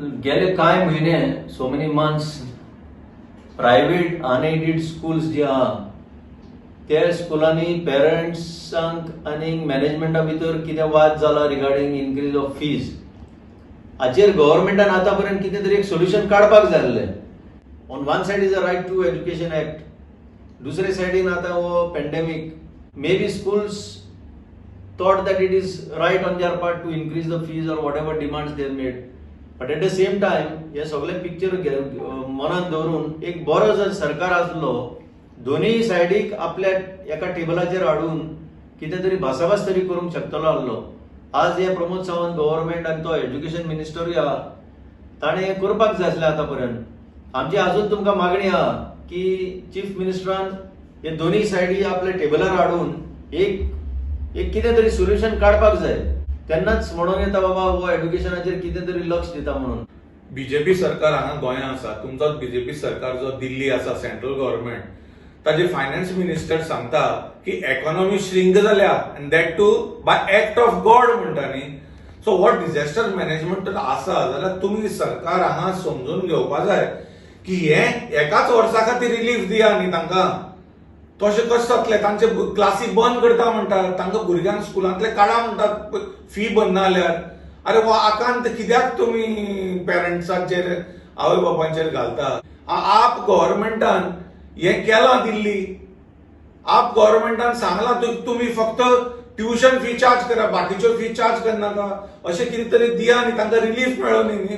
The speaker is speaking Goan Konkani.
गेले कांय म्हयने, so many months, private unaided schools जी आहा त्या स्कुलांनी पेरंट्सांक आनी मॅनेजमेंटा भितर कितें वाद जाला रिगार्डींग इनक्रीज ऑफ फीज, हाचेर गव्हर्मेंटान आतां पर्यंत कितें तरी एक सोल्युशन काडपाक जाय आसलें. On one side is a Right to Education Act, दुसरे सायडीन आतां हो pandemic. Maybe schools thought that it is right on their part to increase the fees or whatever demands they have made. But at the same time, हे सगळे पिक्चर मनात दवरून एक बरो जर सरकार आसलो, दोन्ही सायडीक आपल्या एका टेबलाचेर हाडून कितें तरी भासाभास तरी करूंक शकतलो आसलो. आज हे प्रमोद सावंत गव्हर्मेंट आनी तो एज्युकेशन मिनिस्टरूय आहा, ताणें हें करपाक जाय आसलें आतां पर्यंत. आमची अजून तुमकां मागणी आहा की चीफ मिनिस्टरान हे दोन्ही सायडी आपल्या टेबलार हाडून एक एक कितें तरी सोल्युशन काडपाक जाय. तेन्नाच म्हणून येता बाबा हो एड्युकेशनाचेर कितें तरी लक्ष दिता म्हणून. बीजेपी सरकार हांगा गोंयांत आसा. तुमचोच बीजेपी सरकार जो दिल्ली आसा, सेंट्रल गव्हर्नमेंट, ताजे फायनान्स मिनिस्टर सांगता की इकॉनॉमी श्रिंक जाल्या and that too by act of God म्हणटा न्ही. सो हो डिझास्टर मॅनेजमेंट आसा जाल्यार तुमी सरकार हांगा समजून घेवपा जाय की हे एकाच वर्सा खातीर रिलीफ दिया न्ही तांकां. तशें कशें जातलें? तांचे क्लासी बंद करता म्हणटात, तांकां भुरग्यांक स्कुलांतले काडा म्हणटात फी भरना जाल्यार. अरे, हो आकांत कित्याक तुमी पेरंट्सांचेर, आवय बापायचेर घालता? आप गव्हर्मेंटान हें केलां दिल्ली, आप गव्हर्मेंटान सांगलां, तुमी फक्त ट्युशन फी चार्ज करा, बाकीच्यो फी चार्ज करनाका. अशें कितें तरी दिया न्ही, तांकां रिलीफ मेळो न्ही.